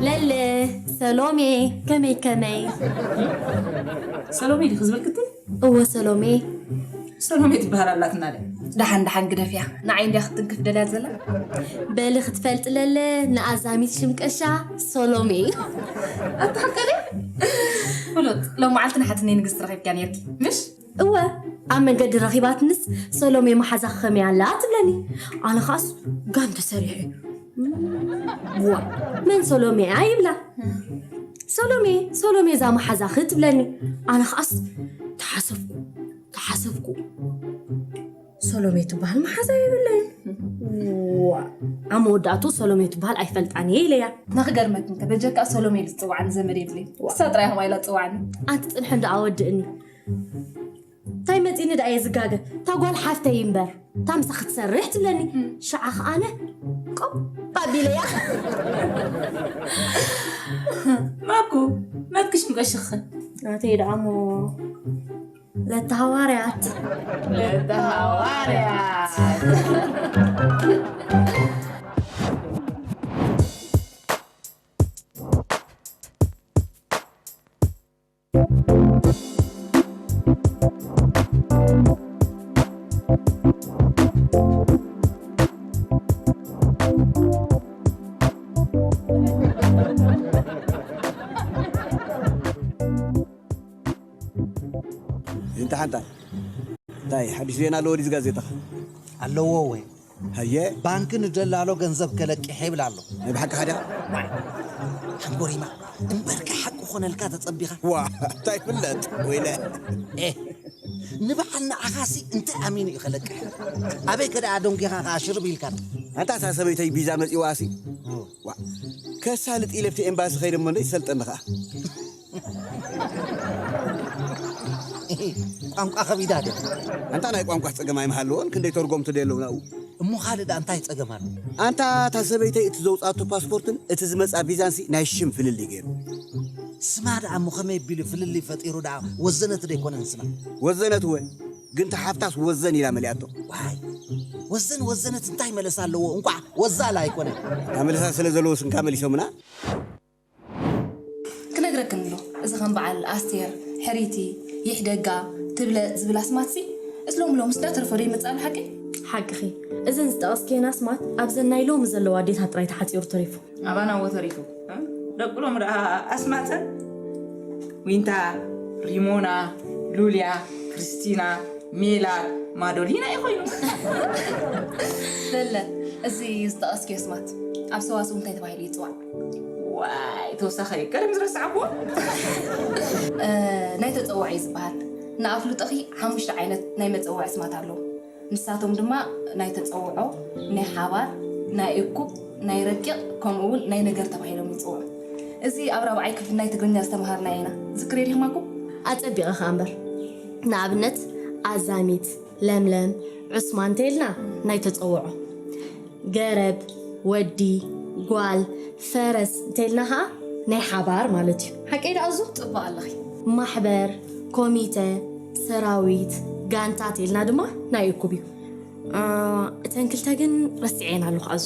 ለለ፣ ሰሎሜ፣ ከመይ ከመይ? ሰሎሜ ዲኺ ዝብል ክትል? እወ፣ ሰሎሜ። ሰሎሜ ትበሃል ኣላትና ደ? ደሓን ደሓን ግደፍያ። ንዓይ እንድያ ክትትንክፍ ደልያ ዘላ። በሊ ክትፈልጥ ለለ፣ ንኣዛሚት ሽም ቀሻ ሰሎሜ። ኣታ ሓቀለ? ፍሉጥ። ሎም መዓልቲ ንሓትነይ ንግስቲ ረኺብካ ነርኪ፣ ምሽ? እወ፣ ኣብ መንገዲ ረኺባትንስ፣ ሰሎሜ መሓዛ ከመይ ኣላ ትብለኒ። ኣነ ኸኣስ ጋም ተሰሪሐ። ዋ፣ መን ሰሎሜ ይብላ። ሰሎሜ፣ ሰሎሜ እዛ መሓዛኺ ትብለኒ። ኣነ ኸኣስ ተሓሰብኩ፣ ተሓሰብኩ። ሰሎሜ ትበሃል መሓዛ የብለይን። ዋ፣ ኣብ መወዳእቱ ሰሎሜ ትበሃል ኣይፈልጣን እየ ኢለያ። ንኽገርመኪ እንተ በጀካ ሰሎሜ ኢሉ ዝጽዋዓኒ ዘመድ የብለይን። ዋ። ንሳ ጥራይ ከምኣ ኢላ ትጽዋዓኒ። ኣንቲ ጽንሒ እንዳ ኣወድእኒ። እንታይ መጺኒ ደኣ እየ ዝጋገ? እታ ጓል ሓፍተይ እምበር፣ እታ ምሳኺ ትሰርሕ ትብለኒ። እም። ሽዓ ኸኣ ኣነ ቆብ ኣቢለያ። ማኩ፣ ናትኪ ሽም ቀሽኺ። ናተይ ደኣ እሞ ለተ ሃዋርያት። ለተ ሃዋርያት። እንተ ሓንታ፣ እንታይ ሓድሽ ዜና ኣለዎ ድዩ ጋዜጣኻ? ኣለዎ ወይ? ሃየ? ባንክ ንደላሎ ገንዘብ ከለቅሕ ይብል ኣሎ። ናይ ብሓቅኻ ድያ? ዋይ፣ ሓንጎሪማ፣ እምበርከ ሓቂ ኮነልካ ተጸቢኻ? ዋ፣ እንታይ ፍለጥ፣ ወይለ። ኤ፣ ንበዓል ንዓኻሲ እንታይ ኣሚኑ እዩ ከለቅሕ? ኣበይ ከ ደኣ ደንጊኻ ከኣ ሽርብ ኢልካ? ኣንታ እታ ሰበይተይ ቪዛ መጺዋሲ? ኦ። ዋ፣ ከሳልጥ ኢለ ኣብቲ ኤምባሲ ኸይደ እሞ እንደ ይሰልጠኒ ኸኣ። ቋንቋ ከቢዳ ድያ? ኣንታ ናይ ቋንቋ ጸገም ኣይምሃለዎን፣ ክንደይ ተርጎምቲ ደይ ኣለዉ ናብኡ። እሞ ካልእ ደኣ እንታይ ጸገም ኣሎ? ኣንታ እታ ሰበይተይ እቲ ዘውጻቶ ፓስፖርትን እቲ ዝመጻ ቪዛንሲ ናይ ሽም ፍልልይ ገይሩ። ስማ ደኣ እሞ ከመይ ኣቢሉ ፍልልይ ፈጢሩ ደኣ ወዘነት ደይኮነን ስማ? ወዘነት እወ፣ ግን እታ ሓፍታስ ወዘን ኢላ መሊኣቶ። ዋይ፣ ወዘን ወዘነት እንታይ መለሳ ኣለዎ? እንቋዕ ወዛላ ኣይኮነ። እታ መለሳ ስለ ዘለዎ ስንካ መሊሶምና። ክነግረክን ኣሎ፣ እዚ ከም በዓል ኣስቴር፣ ሕሪቲ፣ ይሕደጋ፣ ትብለ ዝብል ኣስማትሲ፣ እስ ሎሚ ሎምስ እንዳተረፈ ዶ ይመጽእ ኣሎ ሓቂ? ሓቅኺ፣ እዘን ዝጠቐስክየን ኣስማት ኣብዘን ናይ ሎሚ ዘለዋ ኣዴታት ጥራይ ተሓጺሩ ተሪፉ። ኣባና እዎ ተሪፉ፣ እ? ደቂ ሎሚ ደኣ ኣስማተን ዊንታ፣ ሪሞና፣ ሉልያ፣ ክርስቲና፣ ሜላት፣ ማዶሊና እዩ ኮይኑ። ለለ፣ እዚ ዝጠቐስክዮ ኣስማት ኣብ ሰዋስው እንታይ ተባሂሉ ይጽዋዕ? ዋይ፣ ተወሳኺ ቀደም ዝረሳዕኩዎ። እ፣ ናይ ተጸውዖ እዩ ዝበሃል። ንኣፍልጦኺ ሓሙሽተ ዓይነት ናይ መጸውዒ ኣስማት ኣለዉ። ንሳቶም ድማ ናይ ተጸውዖ፣ ናይ ሓባር፣ ናይ እኩብ፣ ናይ ረቂቕ፣ ከምኡ እውን ናይ ነገር ተባሂሎም ይጽውዑ። እዚ ኣብ ራብዓይ ክፍሊ ናይ ትግርኛ ዝተምሃርናዮ ኢና። ዝክሬ ዲኹም ኣኩ? ኣጸቢቐ ኸኣ እምበር። ንኣብነት፣ ኣዛሚት፣ ለምለም፣ ዑስማን እንተኢልና ናይ ተጸውዖ። ገረብ፣ ወዲ፣ ጓል፣ ፈረስ እንተልና ኸዓ ናይ ሓባር ማለት እዩ። ሓቀይ ደኣ እዙ? ጽቡቕ ኣለኺ። ማሕበር፣ ኮሚተ፣ ሰራዊት፣ ጋንታ እንተልና ድማ ናይ እኩብ እዩ። እ፣ እተን ክልተ ግን ረሲዐየን ኣለኹ ኣዙ።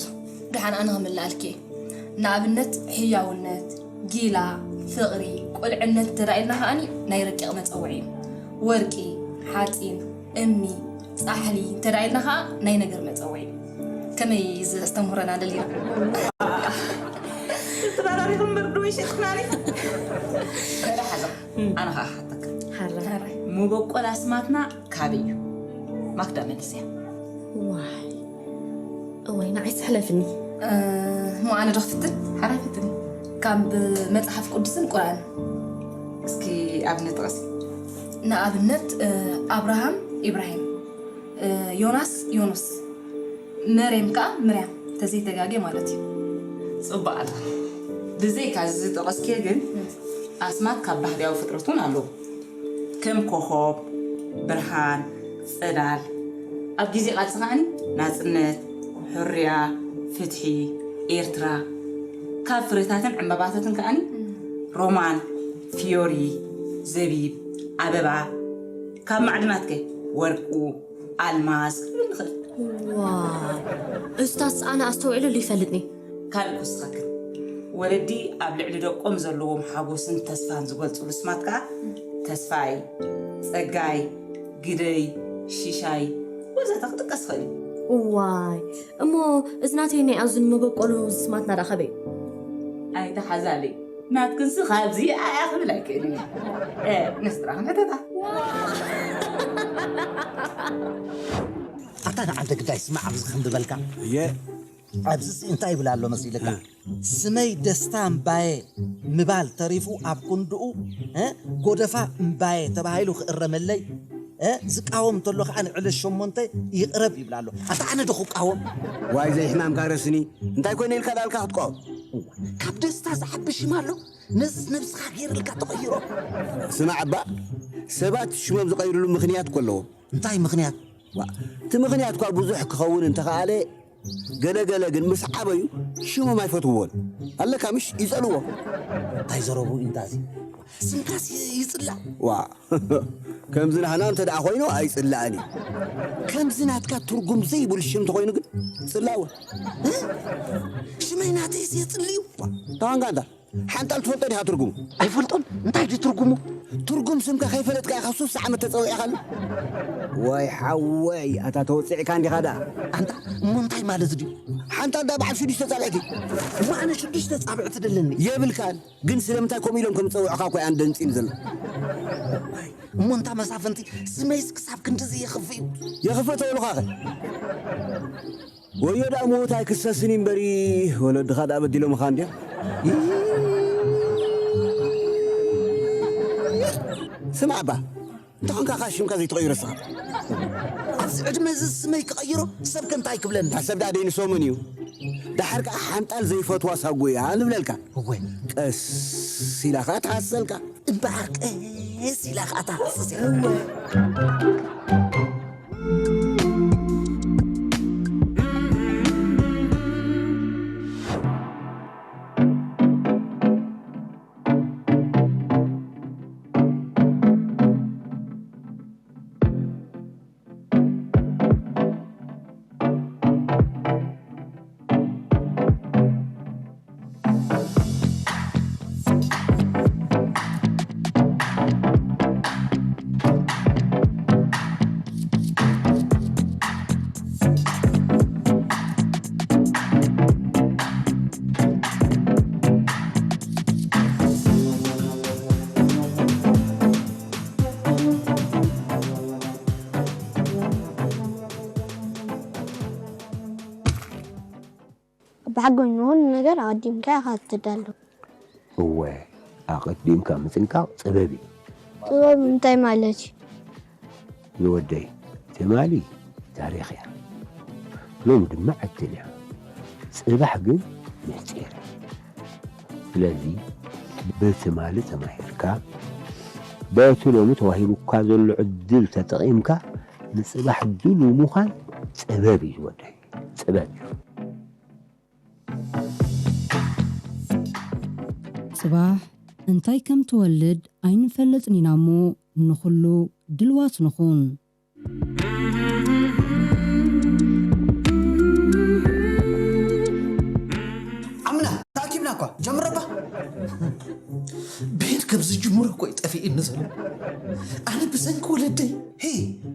ደሓን ኣነ ክምልኣልኪ እየ። ንኣብነት ሕያውነት፣ ጊላ፣ ፍቕሪ፣ ቁልዕነት እንተ ደኣ ኢልና ከኣኒ ናይ ረቂቕ መጸውዒ እዩ። ወርቂ፣ ሓጺን፣ እምኒ፣ ጻሕሊ እንተ ደኣ ኢልና ከኣ ናይ ነገር መጸውዒ እዩ። ከመይ ዘስተምህረና ደሊና? ተባራሪኹም በርዶ ይሸጥናኒ። ገለ ሓዛ፣ ኣነ ከኣ ክሓተካ። ሓራ። መበቆል ኣስማትና ካበይ እዩ? ማክዳ መሊስያ። ዋይ። እወይ፣ ንዓይ ስሕለፍኒ። እ፣ እሞ ኣነ ዶ ክፍትን? ሓራይ ፍትን። ካብ መጽሓፍ ቅዱስን ቁርኣን። እስኪ ኣብነት ጥቐሲ። ንኣብነት፣ እ፣ ኣብርሃም ኢብራሂም፣ እ፣ ዮናስ ዮኑስ፣ መርየም ከኣ ምርያም፣ ተዘይተጋግየ ማለት እዩ። ጽቡቕ ኣላ። ብዘይካ እዚ ዝጠቐስክዮ ግን፣ ኣስማት ካብ ባህርያዊ ፍጥረት እውን ኣለዉ። ከም ኮኾብ፣ ብርሃን፣ ጽላል፣ ኣብ ግዜ ቃልሲ ከኣኒ ናጽነት፣ ሕርያ፣ ፍትሒ፣ ኤርትራ፣ ካብ ፍረታትን ዕምባባታትን ከኣኒ ሮማን፣ ፊዮሪ፣ ዘቢብ፣ ኣበባ፣ ካብ ማዕድናት ከ ወርቁ፣ ኣልማዝ ክንብል ንኽእል። ዋው፣ እዝታስ ኣነ ኣስተውዒለሉ ይፈልጥኒ። ካልእ ክውስኸክን፣ ወለዲ ኣብ ልዕሊ ደቆም ዘለዎም ሓጎስን ተስፋን ዝገልጽሉ ስማት ከኣ ተስፋይ፣ ጸጋይ፣ ግደይ፣ ሽሻይ ወዘተ ክጥቀስ ይኽእል እዩ። እዋይ፣ እሞ እዚ ናተይ ናይ ኣዙን መበቆሉ ስማትና ደኣ ከበይ? ኣይተሓዛለይ፣ ናትክንሲ ካብዚ ኣያ ክብል ኣይክእልን እየ። እ፣ ንስድራ ክንሕተታ። ኣታ ንዓደ ግዳይ ስማዕ ኣብዚ ከንብበልካ። እየ። ኣብዚ እዚ እንታይ ይብል ኣሎ መሲልካ? እ። ስመይ ደስታ እምባየ ምባል ተሪፉ ኣብ ክንድኡ፣ እ፣ ጎደፋ እምባየ ተባሂሉ ክእረመለይ፣ እ፣ ዝቃወም እንተሎ ከዓ ንዕለት ሸሞንተ ይቕረብ ይብል ኣሎ። ኣታ ኣነ ዶ ክቃወም? ዋይ ዘይሕማምካ ረስኒ፣ እንታይ ኮይነ ኢልካ ዳልካ ክትቃወም? እዋ፣ ካብ ደስታ ዝዓቢ ሽም ኣሎ? ነዝስ ነብስኻ ገይርልካ ተቐይሮ። ስማዕ እባ፣ ሰባት ሽሞም ዝቐይርሉ ምኽንያት እኮ ኣለዎም። እንታይ ምኽንያት? ዋ፣ እቲ ምኽንያት እኳ ብዙሕ ክኸውን እንተኸኣለ፣ ገለ ገለ ግን ምስ ዓበዩ ሽሞም ኣይፈትውዎን። ኣለካ ምሽ? ይጸልዎ። እንታይ ዘረቡ እዩ እንታዚ? ስምካስ ይ-፣ ይጽላእ። ዋ፣ ከምዚ ናህና እንተ ደኣ ኮይኑ ኣይጽላእን እዩ። ከምዚ ናትካ ትርጉም ዘይብሉ ሽም እንተኾይኑ ግን ጽላእዎ። እ? ሽመይ ናተይስ የጽልዩ? ዋ፣ ተዋንጋ እንታ ሓንጣል ትፈልጦ ዲኻ ትርጉሙ? ኣይፈልጦን። እንታይ ድዩ ትርጉሙ? ትርጉም ስምካ ከይፈለጥካ ኢኻ ሱሳ ዓመት ተጸዊዕካሉ? ወይ ሓወይ፣ ኣታ ተወጺዕካ እንዲኻ ደኣ። ኣንታ እሞ እንታይ ማለት ድዩ? ሓንጣል ደኣ በዓል ሽዱሽተ ጻብዕቲ። እሞ ኣነ ሽዱሽተ ጻብዕቲ ደለኒ። የብልካን። ግን ስለምንታይ ከምኡ ኢሎም ከም ዝጸውዑኻ እኮ እየ ኣነ ደንጺኒ ዘሎ። እሞ እንታ መሳፍንቲ ስመይስ ክሳብ ክንድዚ የኽፍእ እዩ? የኽፍእ ተበሉኻኸ? ወዮ ደኣ ምዉት ኣይክሰስን እዩ እምበሪ፣ ወለድኻ ደኣ በዲሎምኻ እንድዮም። ስማዕ እባ፣ እንታይ ኾንካ ኸዓ ሽምካ ዘይትቐይሮ ንስኻ? ኣብዚ ዕድመ እዚ ስመይ ክቐይሮ ሰብ ከ እንታይ ክብለኒ? እታ ሰብ ደኣ ደይንሶምን እዩ። ደሓር ከኣ ሓንጣል ዘይፈትዋ ሳጉ እያ ንብለልካ። እወ። ቀስ ኢላ ኸዓ ትሃስሰልካ። እምበኣር ቀስ ኢላ ኸዓ ትሃስስ እያ። እወ። ብሓጎኝ ንኹሉ ነገር ኣቐዲምካ ኢኻ ትዳሎ። እወ፣ ኣቐዲምካ ምጥንቃቕ ጥበብ እዩ። ጥበብ እንታይ ማለት እዩ? ዝወደይ፣ ትማሊ ታሪኽ እያ። ሎሚ ድማ ዕድል እያ። ጽባሕ ግን ምስጢር እዩ። ስለዚ፣ ብትማሊ ተማሂርካ፣ በቲ ሎሚ ተዋሂቡካ ዘሎ ዕድል ተጠቒምካ፣ ንጽባሕ ድሉው ምዃን ጥበብ እዩ ዝወደይ። ጥበብ እዩ። ጽባሕ እንታይ ከም ትወልድ ኣይንፈልጥን ኢና እሞ፣ ንኹሉ ድልዋት ንኹን። ዓምና፣ ተኣኪብና እኳ፣ ጀምረባ። ቤት ከም ዝጅምር እኮ እዩ ጠፊእኒ ዘሎ። ኣነ ብሰንኪ ወለደይ። ሄ፣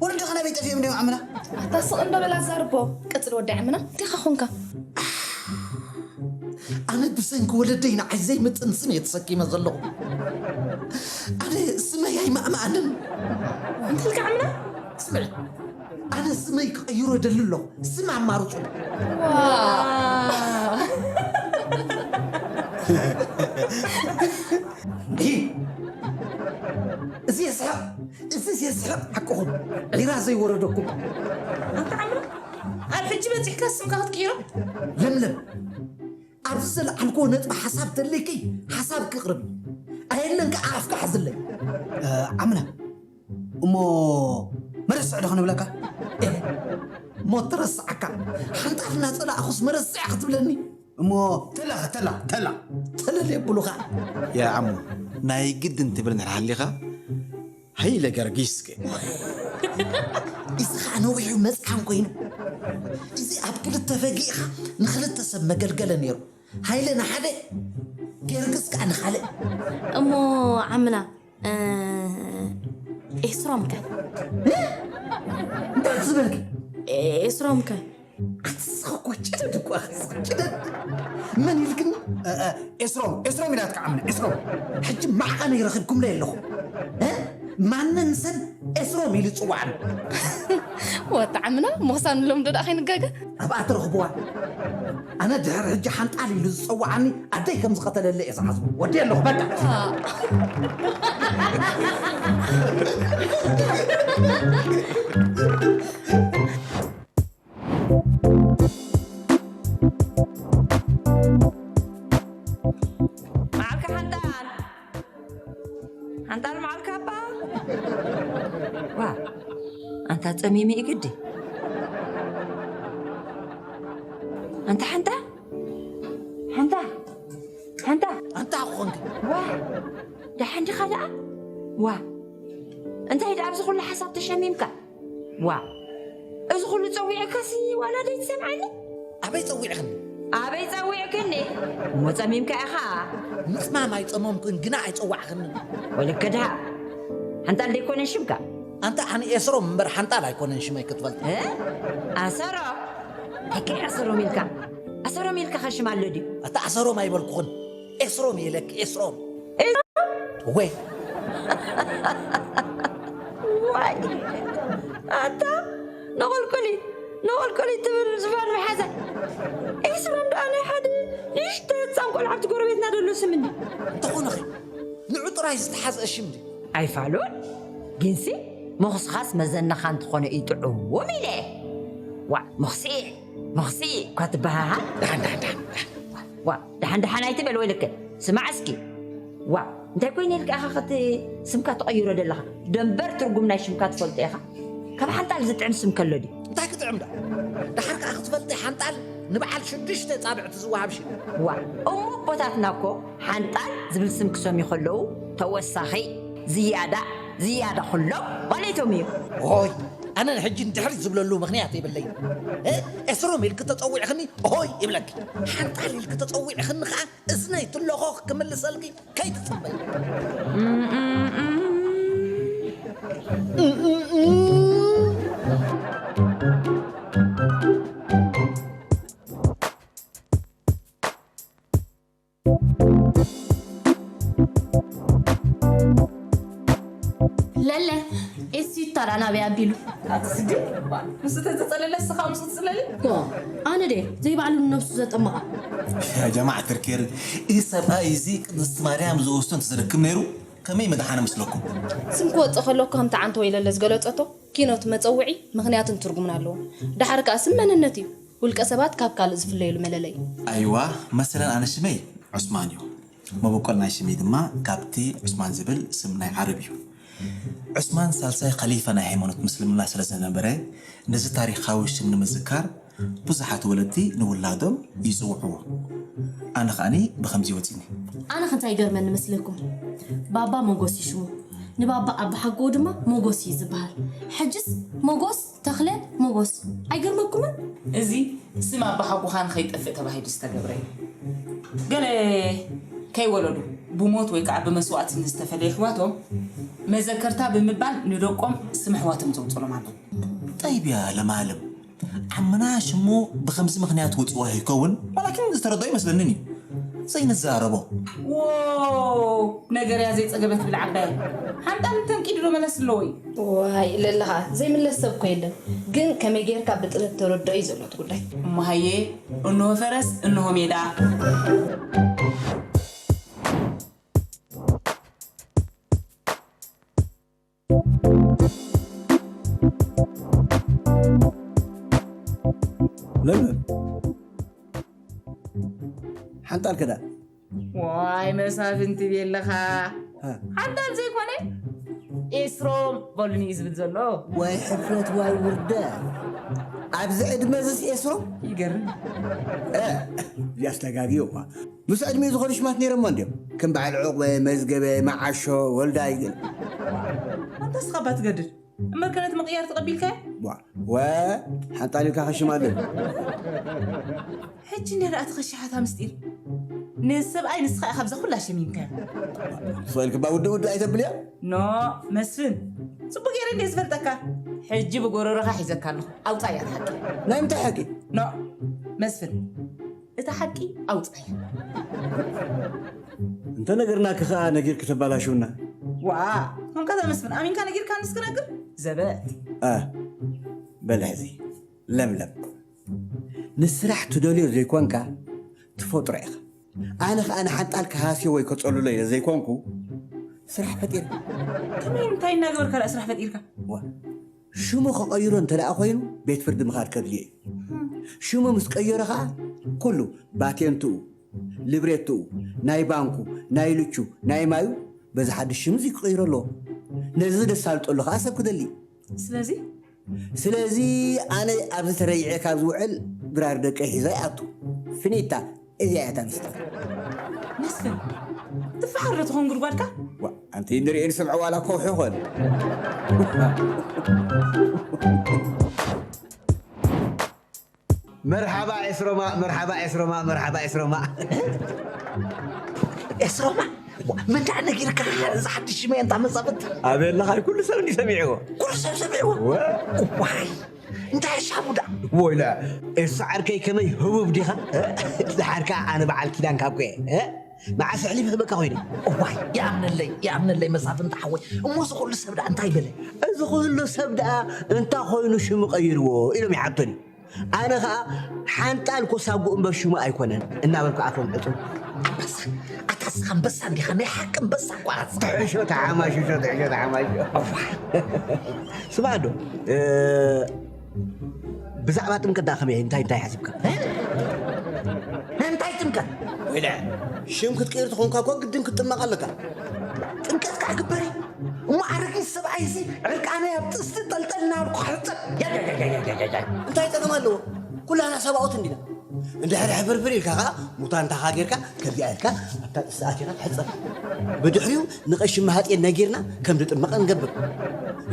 ወለድኻ ናበይ ጠፊኦም እንዲዮም ዓምና? ኣታ ስቕ እንዶ በል ኣዛርቦ። ቅጽል ወዲ ዓምና፣ እንታይ ኻ ኾንካ? ኣነ ብሰንኪ ወለደይ ንዓይ ዘይምጥን ስም እየ ተሰኪመ ዘለኹ። ኣነ ስመይ ኣይማእማኣንን። እንታይ ኢልካ ዓምና? ስምዒ፣ ኣነ ስመይ ክቕይሮ እደሊ ኣለኹ። ስም ኣማርጹ። ዋ። ሂ፣ እዚ የስሕቕ፣ እዚ የስሕቕ ሓቅኹም። ዒራ ዘይወረደኩም። ኣታ ዓምና፣ ኣብ ሕጂ በጺሕካ ስምካ ክትቅይሮ? ለምለም፣ ኣብዚ ዘለዓልክዎ ነጥቢ ሓሳብ ተለይኪ ሓሳብ ክቕርብ። ኣየለን ከኣ ኣፍካ ሓዝለይ። እ፣ ዓምና፣ እሞ መረስዕ ዶ ክንብለካ? እ፣ እሞ ትረስዓካ። ሓንጣል እናጸላእኹስ መረስዕ ክትብለኒ? እሞ ተላ፣ ተላ፣ ተላ። ተለል የብሉኻ። ያ ዓሙ፣ ናይ ግድን ትብል እንድሕር ሃሊኻ፣ ሃይለ ገርጊስ ከ? እዚ ኸኣ ነዊሑ መጽዓን ኮይኑ። እዚ ኣብ ክልተ ፈጊእኻ ንኽልተ ሰብ መገልገለ ነይሩ። ሃይለ ንሓደ፣ ገርግስ ከኣ ንኻልእ። እሞ ዓምና፣ እ፣ ኤስሮም ከ? እንታይ ዝበልኪ? ኤስሮም ከ? ኣትስኺ እኮ ጭድድ እኮ ኢኺ፣ ጭድድ። መን ኢልክኒ? እ፣ እ፣ ኤስሮም፣ ኤስሮም ኢላትካ ዓምና፣ ኤስሮም። ሕጂ ማዕቐነይ ረኺብኩምለይ ኣለኹ። እ? ማንን ሰን ኤስሮም ኢሉ ዝጽዋዕኒ። ወታ ዓምና፣ ምኽሳን ሎም ዶ ደኣ ከይንጋገ? ኣብኣ ትረኽብዋ። ኣነ ድሕሪ ሕጂ ሓንጣል ኢሉ ዝጸዋዓኒ ኣደይ ከም ዝቐተለለ እየ ዝሓስቦ። ወዲ ኣለኹ፣ በቃ። መዓልካ ሓንጣል፣ ሓንጣል መዓልካ እባ። ዋ፣ ኣንታ ጸሚሚ እዩ ግዲ። ኣንታ ሓንጣ፣ ሓንጣ፣ ሓንጣ። ኣንታ ክኾንክ። ዋ፣ ደሓን ዲኻ ደኣ? ዋ፣ እንታይ ደኣ ኣብዚ ኩሉ ሓሳብ ተሸሚምካ? ዋ፣ እዚ ኩሉ ጸዊዕካሲ ዋላ ደይትሰምዓኒ? ኣበይ ጸዊዕክኒ? ኣበይ ጸዊዕክኒ? እሞ ጸሚምካ ኢኻ። ምጽማም ኣይጸመምኩን፣ ግና ኣይጸዋዕክንን። ወልከ ድሃ፣ ሓንጣል ደይኮነን ሽምካ? ኣንታ ኣነ ኤስሮም እምበር ሓንጣል ኣይኮነን ሽመይ ክትፈልጥ። እ? ኣሰሮም? ኣከይ ኣሰሮም ኢልካ? ኣሰሮም ኢልካ ኸ ሽም ኣሎ ድዩ? ኣታ ኣሰሮም ኣይበልኩኽን። ኤስሮም ኢለኪ፣ ኤስሮም። ኤስሮም? ወይ። ዋይ። ኣታ ነቐልቀሊ፣ ነቐልቀሊ ትብል ዝባን መሓዛ። ኤስሮም ደኣ ናይ ሓደ ንእሽቶ ህጻን ቆልዓ ኣብቲ ጎረቤትና ዘሎ ስም እንዲ። እንተኾነ ኸ፣ ንዑ ጥራይ ዝተሓዝአ ሽም ድዩ? ኣይፋሉን። ግንሲ ምኽስኻስ መዘናኻ እንተኾነ እዩ ጥዑም ኢለ። ዋእ፣ ምኽሲ፣ ምኽሲ እኳ ትበሃሃል። ደሓን፣ ደሓን፣ ደሓን፣ ደሓን። ዋእ፣ ደሓን፣ ደሓን ኣይትበል ወይለከ። ስማዕ እስኪ። ዋእ፣ እንታይ ኮይነ ኢልካ ኢኻ ኸቲ ስምካ ትቐይሮ ደለኻ? ደንበር ትርጉም ናይ ሽምካ ትፈልጦ ኢኻ? ካብ ሓንጣል ዝጥዕም ስም ከሎ ድዩ? እንታይ ክጥዕም ደኣ? ደሓር ከኣ ክትፈልጢ ሓንጣል ንበዓል ሽዱሽተ ጻብዕቲ ዝወሃብ ሽም። ዋእ፣ እሞ ኣቦታትና እኮ ሓንጣል ዝብል ስም ክሰምዩ ከለዉ ተወሳኺ፣ ዝያዳ፣ ዝያዳ ኩሎም ማለቶም እዩ። ኦይ፣ ኣነ ንሕጂ ንድሕሪት ዝብለሉ ምኽንያት የብለይን። እ? ኤስሮም ኢልኪ ተጸዊዕኽኒ ኦሆይ ይብለኪ። ሓንጣል ኢልኪ ተጸዊዕኽኒ ኸኣ እዝነይ ትለኾኽ ክምልሰልኪ ከይትጽበይ። ለለ፣ ኤስዩ ተራ ናበይ ኣቢሉ? ኣቲ ስዲ፣ ዋ፣ ንሱ ተዘጸለለ፣ ንስኻ ምስኡ ትጽለሊ? ዋ፣ ኣነ ደ፣ ዘይባዕሉ ንነብሱ ዘጠመቓ። ያ ጀማዓት ርኬር፣ እዚ ሰብኣይ እዚ ቅድስቲ ማርያም ዝወስዶ እንተዝረክብ ነይሩ፣ ከመይ ምደሓነ መስለኩም? ስም ክወጽእ ከሎ እኮ ከምቲ ዓንተ ወይ ለለ ዝገለጸቶ፣ ኪኖት መጸውዒ ምኽንያትን ትርጉምን ኣለዎ። ደሓር ከኣ ስም መንነት እዩ። ውልቀ ሰባት ካብ ካልእ ዝፍለየሉ መለለይ። ኣይዋ፣ መሰለን ኣነ ሽመይ ዑስማን እዩ። መበቆል ናይ ሽመይ ድማ ካብቲ ዑስማን ዝብል ስም ናይ ዓረብ እዩ። ዑስማን ሳልሳይ ኸሊፋ ናይ ሃይማኖት ምስልምና ስለ ዝነበረ፣ ነዚ ታሪኻዊ ሽም ንምዝካር ብዙሓት ወለዲ ንውላዶም ይጽውዕዎ። ኣነ ከዓኒ ብኸምዚ ወፂኒ። ኣነ ከንታይ ይገርመኒ መስለኩም? ባባ መጎስ እዩ ሽሙ። ንባባ ኣባሓጎኡ ድማ መጎስ እዩ ዝበሃል። ሕጅስ መጎስ ተኽለ መጎስ። ኣይገርመኩምን? እዚ ስም ኣባሓጎኻ ንኸይጠፍእ ተባሂሉ ዝተገብረ እዩ። ገለ ከይወለዱ ብሞት ወይ ከዓ ብመስዋእቲ ንዝተፈለዩ ኣሕዋቶም መዘከርታ ብምባል ንደቆም ስም ኣሕዋቶም ዘውፅሎም ኣለዉ። ጠይብ እያ ለማለም ዓምና ሽሙ ብኸምዚ ምኽንያት ወፅዋ ይከውን ዋላኪን ዝተረዶ ይመስለንን እዩ ዘይንዛረቦ ዎ ነገር እያ ዘይፀገበት ብልዓባይ ሓንጣን ተንቂዱ ዶ መለስ ኣለዎ እዩ ዋይ ለለኻ ዘይምለስ ሰብ እኮ የለን ግን ከመይ ጌርካ ብጥበብ ተረድኦ እዩ ዘሎ እቲ ጉዳይ እሞ ሃየ እንሆ ፈረስ እንሆ ሜዳ ለምለም ሓንጣል ክዳ ዋይ መሳፍንቲ ቤለኻ ሓንጣል ዘይኮነ ኤስሮም በሉኒ እዩ ዝብል ዘሎ ዋይ ሕፍረት ዋይ ውርደት ኣብዚ ዕድመ ዝስ ኤስሮም ይገርም እዚኣስ ተጋግዮ እኳ ምስ ዕድሚኡ ዝኾኑ ሽማት ነይሮሞ እንድዮም ከም በዓል ዕቑበ መዝገበ መዓሾ ወልዳይ ግን ኣንታ ስኻ እባ ትገድድ እምበርከ ነቲ ምቕያር ተቐቢልካዮ ዋ ወ ሓንጣሊልካ ከሽም ኣለኒ ሕጂ እንድያ ደኣ ተኸሽሓታ ምስጢር ነዚ ሰብኣይ ንስኻ ኢኻ ብዛ ኩላ ሸሚምካዮ ስቕ ኢልክባ ውድእ ውድእ ኣይተብልያ ኖ መስፍን ጽቡቅ ገይረ እንድየ ዝፈልጠካ ሕጂ ብጎረሮኻ ሒዘካ ኣለኹ ኣውጻያ ሓቂ ናይ ምንታይ ሓቂ ኖ መስፍን እታ ሓቂ ኣውጻያ እንተ ነገርናኪ ኸኣ ነጊርኪ ተባላሽውና ዋ ከምካታ መስፍን ኣሚንካ ነጊርካ ንስክነግር ዘበት ኣ በል ሕዚ ለምለም ንስራሕ ትደልዮ ዘይኮንካ ትፈጥሮ ኢኻ ኣነ ኸኣ ንሓንጣል ክሃስዮ ወይ ከጸልሎ ኢለ ዘይኮንኩ ስራሕ ፈጢረ ከመይ እንታይ እናገበርካ ደኣ ስራሕ ፈጢርካ ሽሙ ክቐይሮ እንተ ደኣ ኮይኑ ቤት ፍርዲ ምኻድ ከድልዮ እዩ ሽሙ ምስ ቀየረ ኸኣ ኩሉ ባቴንትኡ ልብሬትኡ ናይ ባንኩ ናይ ልቹ ናይ ማዩ በዚ ሓድሽ ሽምዚ ክቕይሮ ኣለዎ ነዚ ደሳልጠሉ ኸዓ ሰብ ክደሊ ስለዚ ስለዚ ኣነ ኣብዚ ተረይዐ ካብ ዝውዕል ድራር ደቀይ ሒዘ ይኣቱ ፍኒታ እዚኣ እያ ሚስጥር መስፍን ትፈሓር ዶ ትኾን ጉድጓድካ ኣንቲ ንሪኤ ንሰምዐ ዋላ ከውሒ ኾን መርሓባ ኤስሮማ መርሓባ ኤስሮማ መርሓባ ኤስሮማ ኤስሮማ መን ደኣ ነጊርካ እዚ ሓድሽ ሽመይ እንታ መጻበት ኣበየላ ካል ኩሉ ሰብ እንዲ ሰሚዕዎ ኩሉ ሰብ ሰሚዕዎ ዋይ እንታይ ሻቡ ደኣ ወይላ ኤርሳ ዓርከይ ከመይ ህቡብ ዲኻ ድሓር ከኣ ኣነ በዓል ኪዳን ካብ ኮየ መዓስ ኣሕሊፍ ክህበካ ኮይነ እዋይ ይኣምነለይ ይኣምነለይ መሳፍንቲ ሓወይ እሞ እዚ ኩሉ ሰብ ደኣ እንታይ በለ እዚ ኩሉ ሰብ ደኣ እንታይ ኮይኑ ሽሙ ቀይርዎ ኢሎም ይሓቱኒ ኣነ ኸኣ ሓንጣል ኮሳጉ እምበር ሽሙ ኣይኮነን እናበልኩ ኣፎም ዕጹ ኣንበሳ ኣታ ስኻ ኣንበሳ እንዲኻ ናይ ሓቂ ኣንበሳ እኳ ትሕሾ ተሓማሽሾ ትሕሾ ተሓማሽሾ ስማዕ ዶ ብዛዕባ ጥምቀት ደኣ ከመይ እንታይ እንታይ ሓሲብካ ናይ እንታይ ጥምቀት ወይለ ሽም ክትቅይር ተኾንካ እኮ ግድን ክትጥመቕ ኣለካ ጥምቀት ከዓ ግበር እዩ እሞ ኣረጊት ሰብኣይ እዚ ዕርቃነይ ኣብ ጥስቲ ጠልጠል እናበልኩ ክሕፀብ እንታይ ፀገም ኣለዎ ኩላና ሰብኣውት እንዲና እንድሕሪ ሕፍርፍር ኢልካ ከዓ ሙታንታኻ ጌርካ ከዚኣ ኢልካ ኣብታ ጥስቲ ኣቲኻ ትሕፀብ ብድሕሪኡ ንቐሺ ማሃጤን ነጊርና ከም ዝጥመቐ ንገብር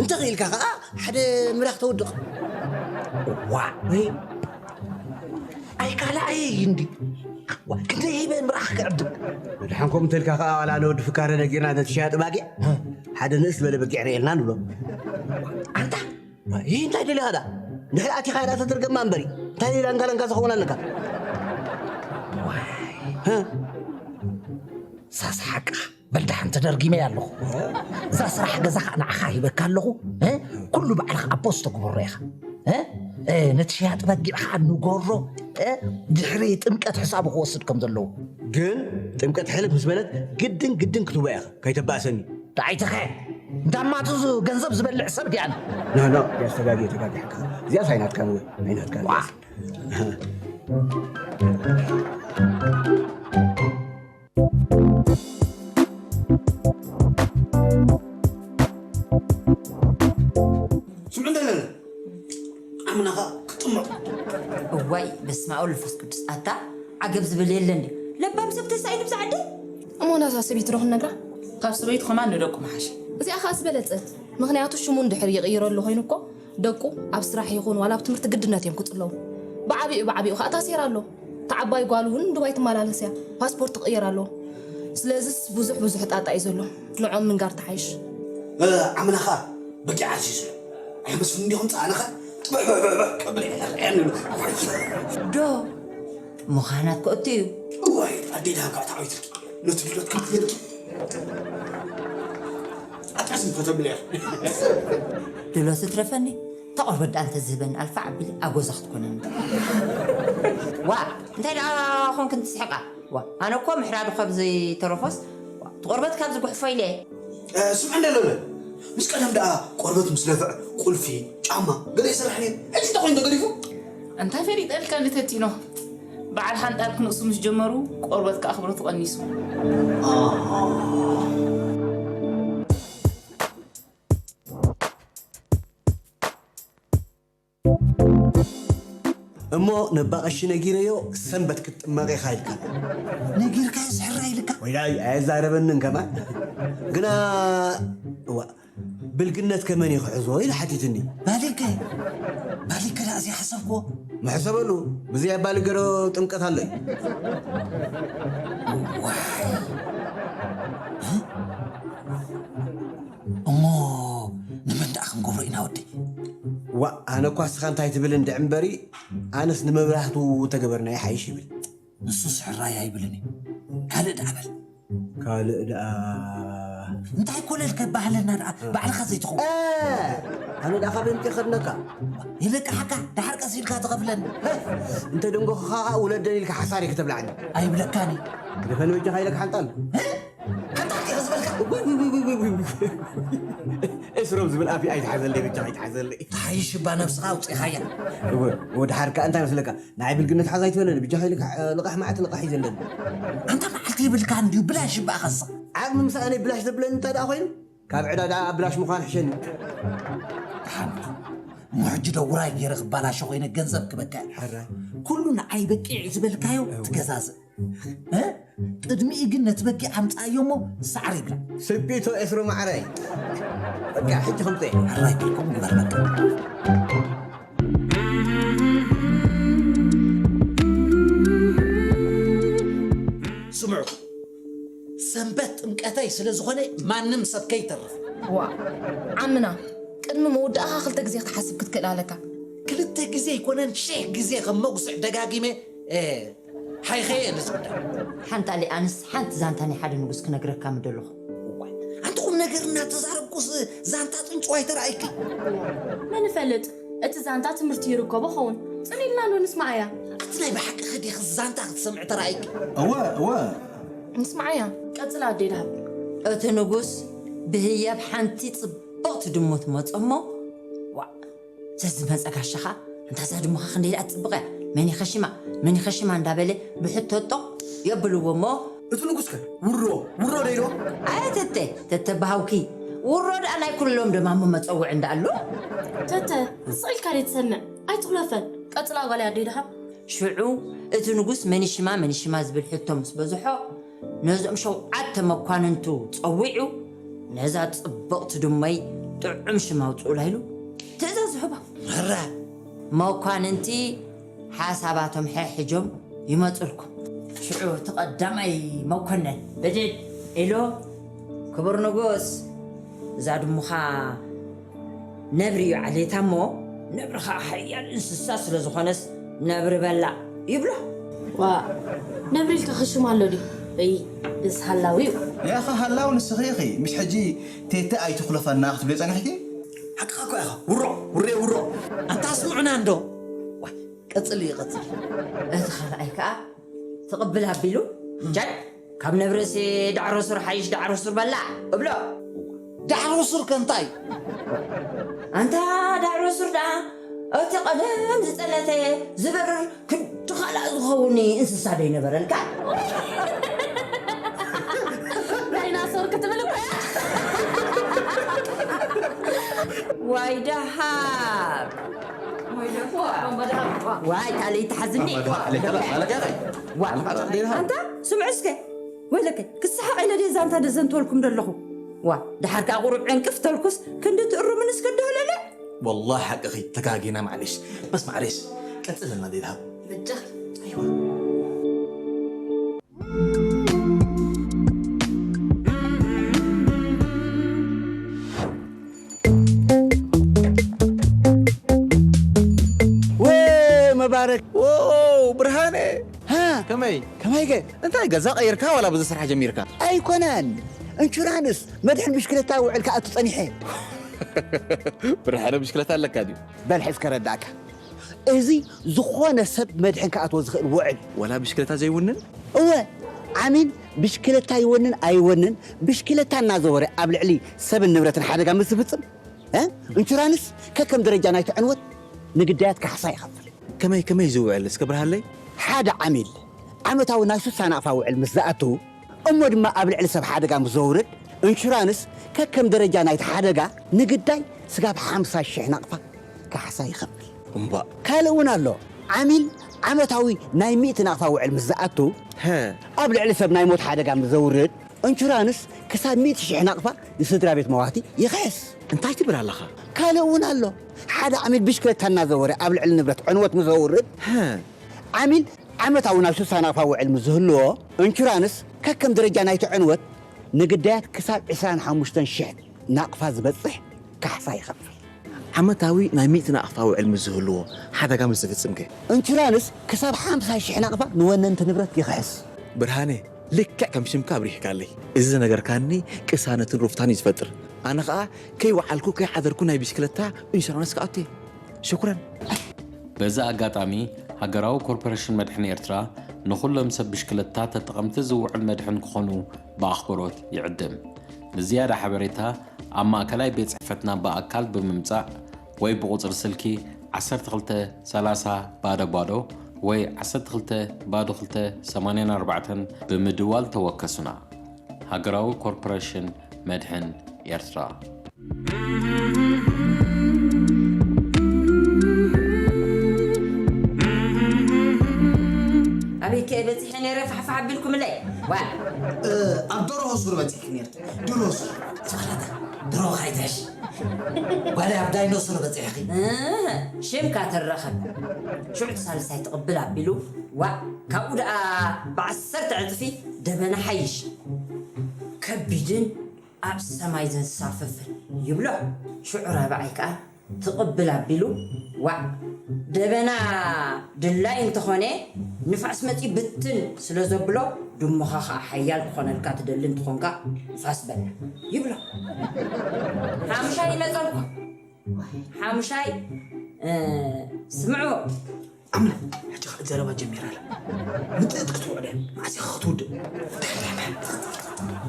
እንተኽኢልካ ከዓ ሓደ ምራኽ ተውድቕ ዋ ኣይካላኣየ እንዲ ክንደይ ህይበ ምራኽ ክዕድም ድሓን ከምኡ እንተልካ ከዓ ዋላ ንወዲ ፍካረ ነጊርና ነቲ ሸያጢ ባጊዕ ሓደ ንእስ ዝበለ በጊዕ ርእየልና ንብሎ ኣንታ ይህ እንታይ ደሊኻ ዳ ድሕሪ ኣቲኻ ዳ ተደርገማ እምበሪ እንታይ ዳንጋ ዳንጋ ዝኸውን ኣለካ ሳስሓቅኻ በል ደሓን ተደርጊመ ኣለኹ እዛ ስራሕ ገዛ ከዓ ንዓኻ ሂበካ ኣለኹ ኩሉ ባዕልኻ ኣቦ ዝተግበሮ ኢኻ ነቲ ሸያጢ በጊዕ ከዓ ንገሮ ድሕሪ ጥምቀት ሕሳቡ ክወስድ ከም ዘለዎ ግን ጥምቀት ሕልፍ ምስ በለት ግድን ግድን ክትቦ ኢኻ ከይተባእሰኒ ዳይትኸ እንዳማቱ ገንዘብ ዝበልዕ ሰብ ድያና ኖ ኖ ያስተጋጊ ተጋጊ ሓካ እዚኣ ሳይናትካ ንወ ናይናትካ ስምዑ እንደለለ ኣምናኻ ክጥመቕ እዋይ በስመ ኣብ ወልድ መንፈስ ቅዱስ ኣታ ዓገብ ዝብል የለን ድዩ ለብ ባብ ሰብ ተሳኢሉ ብዛ ዓዲ። እሞ ናዛ ሰበይቲ ዶ ክንነግራ? ካብ ሰበይቱ ከማን ንደቁ ምሓሸ። እዚኣ ኸኣ ዝበለጸት። ምኽንያቱ ሽሙ እንድሕር ይቕይረሉ ኮይኑ እኮ፣ ደቁ ኣብ ስራሕ ይኹን ዋላ ኣብ ትምህርቲ ግድነት እዮም ክጽለዉ። ብዓቢኡ ብዓቢኡ ኸኣ ታሴራ ኣሎ። እታ ዓባይ ጓሉ እውን ዱባይ ትመላለስ እያ። ፓስፖርት ትቕይር ኣሎ። ስለዚስ ብዙሕ ብዙሕ ጣጣ እዩ ዘሎ። ንዖም ምንጋር ትሓይሽ። እ፣ ዓምና ኸኣ በጊዕ ዓዚዙ ኣሎ። ኣይመስልን እንዲኹም ጻዕና ኸኣ ጥብሕብሕብሕ ቀብል እየ። ዶ ምዃናት ክእቱ እዩ። እዋይ፣ ኣደይ ደሃብ ከዓ ተዓዊትልኪ። ነቲ ድሎት ክትህልኪ። ኣጣስም ከተብል እያ። ድሎት ትረፈኒ። ተቆርበት ደኣ እንተዝህበኒ ኣልፋ ዓቢሊ ኣጎዛ ክትኮነኒ። ዋ፣ እንታይ ደኣ ኾንክን ትስሕቃ? ዋ፣ ኣነ እኮ ምሕራዱ ካብ ዘይተረፎስ፣ ዋ፣ እቲ ቆርበት ካብ ዝጉሕፎ ኢለ። እ፣ ስምዕ እንደ ሎለ። ምስ ቀደም ደኣ ቆርበት ምስ ነፍዕ ቁልፊ፣ ጫማ፣ ገለ ይሰርሕ ነይሩ። ሕጂ እንታይ ኮይኑ ተገዲፉ? እንታይ ፈሊጠልካ ንተቲኖ? በዓል ሓንጣል ክንእሱ ምስ ጀመሩ ቆርበት ከኣ ክብረቱ ቀኒሱ። ኣሃ። እሞ ነባ ቀሺ ነጊረዮ ሰንበት ክትጥመቕ ኢኻ ኢልካ። ነጊርካዮ ዝሕራ ኢልካ? ወይላይ ኣየዛረበንን ከማን። ግና እዋ ብልግነት ከመን እዩ ክሕዝዎ ኢሉ ሓቲትኒ። ባሊገ? ባሊገ ደኣ ዘይሓሰብክዎ? ምሕሰበሉ። ብዘይ ኣባሊገ ዶ ጥምቀት ኣሎ እዩ? እዋይ። እ? እሞ ንመን ደኣ ክንገብሮ ኢና ወደይ? ዋእ፣ ኣነ እኳ እስኻ እንታይ ትብል እንድዒ እምበሪ፣ ኣነስ ንመብራህቱ ተገበርና ይሓይሽ ይብል። ንሱስ ሕራይ ኣይብልን እዩ። ካልእ ደኣ በል። ካልእ ደኣ እንታይ ኮለል ከባህለና ደኣ ባዕልኻ ዘይትኸውን? እ፣ ኣነ ደኣ ካበይ ምጤ ከድነካ? ይበቃሓካ፣ ደሓር ቀስ ኢልካ ትኸፍለኒ። እንተ ደንጎኽኻ ውለደን ኢልካ ሓሳር እዩ ክተብላዕኒ። ኣይብለካን እዩ። ግደፈኒ በጃኻ ኢለካ ሓንጣል። እ? ሓንጣል ዲኻ ዝበልካ? ውይ፣ ውይ፣ ውይ፣ ውይ፣ ውይ፣ ውይ። ኤስሮም ዝብል ኣፍይ ኣይትሓዘለይ፣ በጃኻ ኣይትሓዘለይ። ተሓይሽ እባ ነብስኻ ኣውጺኻያ። እወ፣ እወ፣ ደሓር ከኣ እንታይ መስለካ? ንዓይ ብልግነት ሓዝ ኣይትበለኒ፣ ብጃኻ ኢልካ፣ እ፣ ልቓሕ መዓት ልቓሕ እዩ ዘለኒ። ኣንታ መዓልቲ ይብልካ እንድዩ፣ ብላሽ እባ ኸስቕ። ዓቕሚ ምሳኣነይ ብላሽ ዘብለኒ እንታይ ደኣ ኮይኑ? ካብ ዕዳ ደኣ ብላሽ ምዃን ሕሸኒ። ደሓን። እሞ ሕጂ ዶ ውራይ ገይረ ክባላሾ ኮይነ ገንዘብ ክበካ እየ። ሕራይ። ኩሉ ንዓይ በቂዕ ዝበልካዮ እወ። ትገዛዝእ። እ? ቅድሚኡ ግን ነቲ በጊዕ ኣምጽኣዮ እሞ ሳዕሪ ይብላ። ስፒቶ ኤስሮ ማዕረይ። በቃ፣ ሕጂ ከምጽእ። ሕራይ፣ ከምኡ ግበር በቃ። ስምዑ፣ ሰንበት ጥምቀተይ ስለ ዝኾነ ማንም ሰብ ከይተርፍ። ዋ፣ ዓምና፣ ቅድሚ ምውዳእኻ ክልተ ግዜ ክትሓስብ ክትክእል ኣለካ። ክልተ ግዜ ኣይኮነን፣ ሽሕ ግዜ ከም መጉስዕ ደጋጊመ፣ እ፣ ሓይኸየ ነዚ ጉዳይ። ሓንጣሊ፣ ኣንስ ሓንቲ ዛንታ ናይ ሓደ ንጉስ ክነግረካ ምደለኹ። እዋይ፣ ኣንቲ ቁም ነገር እናተዛረብኩስ ዛንታ ጥንጭዋይ ተራእይኪ? መን ይፈልጥ፣ እቲ ዛንታ ትምህርቲ ይርከቦ ኸውን። ጽን ኢልና ኣሎ ንስማዓያ። ኣቲ ናይ ብሓቂ ኸዲኺ ዛንታ ክትሰምዒ ተራእይኪ? እወ፣ እወ። ንስማዓያ፣ ቀጽላ ኣደይ ደሃብ። እቲ ንጉስ ብህያብ ሓንቲ ጽብቕቲ ድሙ ትመጾ እሞ፣ ዋእ፣ ዘዝመጸ ጋሻ ኸኣ፣ "ኣንታ እዛ ድሙ ኸኣ ክንደይ ደኣ ትጽብቕ እያ? መን ይኸሽማ? መን ይኸሽማ?" እንዳበለ ብሕቶ ጦቕ የብልዎ እሞ፣ እቲ ንጉስከ ውሮ፣ ውሮ ዶ ኢልዎ? ኣየ ተተ፣ ተተ በሃውኪ፣ ውሮ ደኣ ናይ ኩሎም ደማሙ መጸውዒ እንዳ ኣሎ። ተተ፣ ስቕ ኢልካ ደይ ትሰምዕ? ኣይትኹለፈን። ቀጽላ ጓለይ ኣደይ ደሃብ። ሽዑ እቲ ንጉስ መን ይሽማ፣ መን ይሽማ ዝብል ሕቶ ምስ በዝሖ፣ ነዞም ሸውዓተ መኳንንቱ ጸዊዑ፣ ነዛ ጽብቕቲ ድመይ ጥዑም ሽም ኣውጽኡላ ኢሉ ትእዛዝ ይህቦም። መራ! መኳንንቲ ሓሳባቶም ሕሒጆም ይመጹልኩም። ሽዑ እቲ ቀዳማይ መኮነን ብድድ ኢሉ፣ "ክቡር ንጉስ፣ እዛ ድሙኻ ነብሪ እዩ ዓሌታ እሞ፣ ነብሪ ኸዓ ሓያል እንስሳ ስለ ዝኾነስ፣ ነብሪ በላዕ" ይብሎ። ዋእ፣ ነብሪ ኢልካ ክሽም ኣሎ ድዩ? እይ፣ እስ ሃላዊ እዩ። ያኸ ሃላው ንስኺ ኢኺ። ምሽ ሕጂ ቴቴ ኣይትኹለፈና ክትብሊ ጸኒሕኪ? ሓቅኻ እኮ ኢኻ። ውሮ፣ ውሬ፣ ውሮ። ኣንታ ኣስምዑና እንዶ። ዋይ፣ ቀጽል እዩ፣ ቀጽል። እቲ ካልኣይ ከኣ ትቕብል ኣቢሉ፣ ጃድ፣ ካብ ነብርሲ ዳዕሮ ሱር ሓይሽ ዳዕሮ ሱር በላዕ እብሎ። ዳዕሮ ሱር ከ እንታይ? ኣንታ ዳዕሮ ሱር ደኣ፣ እቲ ቀደም ዝጸነተ ዝበርር ክንዲ ካልኣ ዝኸውን እንስሳ ዶ ይነበረልካ? ዳይናሶር ክትብል እኮ እያ። ዋይ ደሃብ። ዋይ ደሃብ። ዋይ ካልእ ይትሓዝኒ። ዋ ኣንታ ስምዑ እስከ፣ ወይለከ ክስሓቕ ኢለ ድየ ዛንታ ደዘንተወልኩም ደለኹ? ዋ ድሓር ከኣ ቁሩብ ዕንቅፍ ተልኩስ ክንዲ ትእሩምንስ ከደህለለ። ወላሂ ሓቅኺ ተጋጊና ማዕሌሽ። በስ ማዕሌሽ ቀጽልና ዲልሃብ። በጃኺ። መባረክ ብርሃነ ከመይ ከመይ ገ እንታይ ገዛ ቀይርካ ዋላ ብዚ ስራሕ ጀሚርካ? ኣይኮነን እንሹራንስ መድሕን ብሽክለታ ውዕል ክኣቱ ጸኒሐ። ብርሃነ ብሽክለታ ኣለካ ድዩ? በል ሕዝ ከረዳእካ። እዚ ዝኾነ ሰብ መድሕን ክኣትዎ ዝኽእል ውዕል። ዋላ ብሽክለታ ዘይውንን? እወ ዓሚል ብሽክለታ ይወንን ኣይወንን ብሽክለታ እናዘወረ ኣብ ልዕሊ ሰብን ንብረትን ሓደጋ ምስ ዝፍጽም እንሹራንስ ከከም ደረጃ ናይቲ ዕንወት ንግዳያት ካሕሳ ይኸፍል። ከመይ ከመይ እዚ ውዕል እስከ ብርሃለይ? ሓደ ዓሚል ዓመታዊ ናይ ሱሳ ናቕፋ ውዕል ምስ ዝኣቱ እሞ ድማ ኣብ ልዕሊ ሰብ ሓደጋ ምስ ዘውርድ እንሹራንስ ከከም ደረጃ ናይቲ ሓደጋ ንግዳይ ስጋብ ሓምሳ ሽሕ ናቕፋ ካሕሳ ይኸፍል። እምባእ። ካልእ እውን ኣሎ። ዓሚል ዓመታዊ ናይ ሚእቲ ናቕፋ ውዕል ምስ ዝኣቱ ኣብ ልዕሊ ሰብ ናይ ሞት ሓደጋ ምስ ዘውርድ እንሹራንስ ክሳብ ሚእቲ ሽሕ ናቕፋ ንስድራ ቤት መዋቲ ይኽሕስ። እንታይ ትብል ኣለኻ? ካልእ እውን ኣሎ። ሓደ ዓሚል ብሽክለታ እናዘወረ ኣብ ልዕሊ ንብረት ዕንወት ምስ ዘውርድ ዓሚል ዓመታዊ ናይ ሱሳ ናቕፋ ውዕል ምስ ዝህልዎ እንሹራንስ ከከም ደረጃ ናይቲ ዕንወት ንግዳያት ክሳብ ዕስራን ሓሙሽተን ሽሕ ናቕፋ ዝበጽሕ ካሕሳ ይኸፍል። ዓመታዊ ናይ ሚእቲ ናቕፋ ውዕል ምስ ዝህልዎ ሓደጋ ምስ ዝፍጽም ከ? እንሹራንስ ክሳብ ሓምሳ ሽሕ ናቕፋ ንወነንቲ ንብረት ይኽሕስ። ብርሃነ ልክዕ ከም ሽምካ ኣብሪህካለይ። እዚ ዝነገርካኒ ቅሳነትን ሩፍታን እዩ ዝፈጥር። ኣነ ኸኣ ከይወዓልኩ ከይሓደርኩ ናይ ብሽክለታ ኢንሹራንስ ክኣቱ እየ። ሽኩረን። በዚ ኣጋጣሚ ሃገራዊ ኮርፖሬሽን መድሕን ኤርትራ ንኹሎም ሰብ ብሽክለታ ተጠቐምቲ ዝውዕል መድሕን ክኾኑ ብኣኽብሮት ይዕድም። ንዝያዳ ሓበሬታ ኣብ ማእከላይ ቤት ጽሕፈትና ብኣካል ብምምጻእ ወይ ብቑጽሪ ስልኪ ዓሰርተ ክልተ ሰላሳ ባዶ ባዶ ወይ ዓሰርተ ክልተ ባዶ ክልተ ሰማንያን ኣርባዕተን ብምድዋል ተወከሱና። ሃገራዊ ኮርፖረሽን መድሕን ኤርትራ። ኣበይ ከ በጺሐ ነይረ ፋሕፋሕ ኣቢልኩምለይ? ዋ ኣብ ደርሆ ሱር በጺሕኪ ነይርኪ። ደርሆ ሱር። ዝኸላታ ደርሆ ካይትሕሽ። ጓለይ ኣብ ዳይኖሶር በጺሕኺ። እህ፣ ሽምካ ትረኸብ። ሽዑ እቲ ሳልሳይ ትቕብል ኣቢሉ፣ ዋእ፣ ካብኡ ደኣ ብዓሰርተ ዕጽፊ ደበና ሓይሽ። ከቢድን ኣብ ሰማይ ዘንሳፍፍን ይብሎ። ሽዑ ራብዓይ ከኣ ትቕብል ኣቢሉ፣ ዋእ፣ ደበና ድላይ እንተኾነ ንፋስ መጺኡ ብትን ስለ ዘብሎ፣ ድሙኻ ኸኣ ሓያል ክኾነልካ ትደሊ እንተኾንካ ንፋስ በላ ይብሎ። ሓሙሻይ ይመጸልኩም። ሓሙሻይ፣ እ፣ ስምዑ። ኣምና፣ ሕጂ ኸኣ ዘረባ ጀሚራ ኣላ። ምጥእት ክትውዕል እያ። መዓስ ኢኻ ክትውድእ?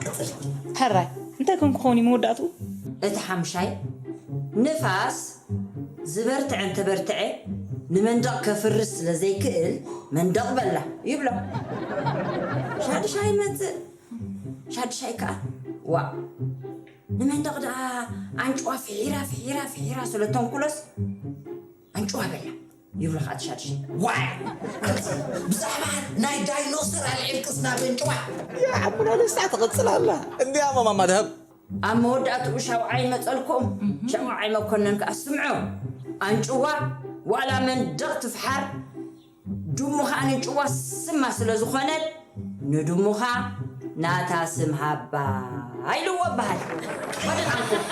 ቀጽሊ። ሕራይ፣ እንታይ ከም ክኸውን እዩ መወዳእትኡ? እቲ ሓሙሻይ፣ ንፋስ ዝበርትዐ እንተበርትዐ፣ ንመንደቕ ከፍርስ ስለ ዘይክእል፣ መንደቕ በላ ይብሎ። ሻድሻይ ይመጽእ። ሻድሻይ ከኣ፣ ዋእ፣ ንመንደቕ ደኣ ኣንጭዋ ፍሒራ፣ ፍሒራ፣ ፍሒራ ስለ ተንኩሎስ፣ ኣንጭዋ በላ ይብሎ ከኣ እቲ ሻድሻይ። ዋይ! ኣንቲ ብዛዕባ ናይ ዳይኖሰር ኣልዒልክስ ናብ ኣንጭዋ። ኣቦና ደስታ ትቕጽል ኣላ። እንድያሞ ማማ ደሃብ። ኣብ መወዳእትኡ ሻውዓይ መጸልኩም። ሻውዓይ መኮነን ከኣ ስምዑ። ኣንጭዋ ዋላ መንደቕ ትፍሓር፣ ድሙ ከኣ ንንጭዋ ስማ ስለ ዝኾነት፣ ንድሙ ኸኣ ናታ ስም ሃባ ኢልዎ እበሃል። ወደቕ ኣልኩም።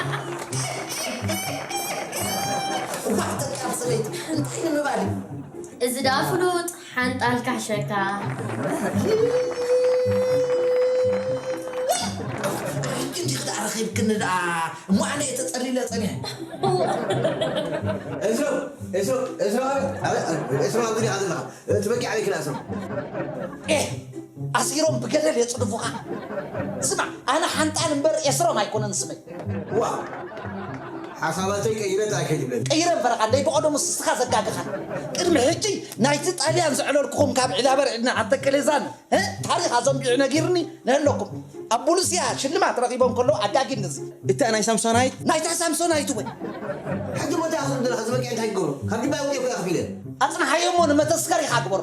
እዋእ ተቃብ ሰበይቲ እንታይ ንምባል እዩ? እዚ ደኣ ፍሉጥ ሓንጣል ካሕሸካ። እንዲኽ ደኣ ረኺብክኒ ደኣ እሞ ኣነ እየ ተጸሊለ ጸኒሐ። እዝሮ እዝሮ እዝሮ እዝሮ ኣብዚ ዲኻ ዘለኻ? እቲ በጊዕ ኣበይ ክነእስሮ? ኤህ! ኣሲሮም ብገደል የጽድፉኻ። ስማዕ፣ ኣነ ሓንጣል እምበር ኤስሮም ኣይኮነን ስመይ። ዋእ! ሓሳባተይ ቀይረ ጥራይ ከይትብለኒ። ቀይረ እምበረኻ፣ ደይ ብቐደሙስ እስኻ ዘጋገኻን። ቅድሚ ሕጂ ናይቲ ጣልያን ዘዕለልኩኹም ካብ ዒላበር ዒድና ዓንተቀሌዛን፣ እ፣ ታሪኽ ኣዘንቢዑ ነጊሩኒ ነህለኩም። ኣብ ቡሉስያ ሽልማት ረኺቦም ከለዉ ኣጋጊኒ እዚ። እታ ናይ ሳምሶናይት? ናይታ ሳምሶናይት እውን። ሕጂ ሞታ ክብል ዘለኻ ዝበቂዐ እንታይ ክገብሮ? ካብ ድባይ ኣውፅኦ እኮ እየ ከፊለ። ኣፅንሓዮ እሞ ንመተስከር ኢኻ ግበሮ።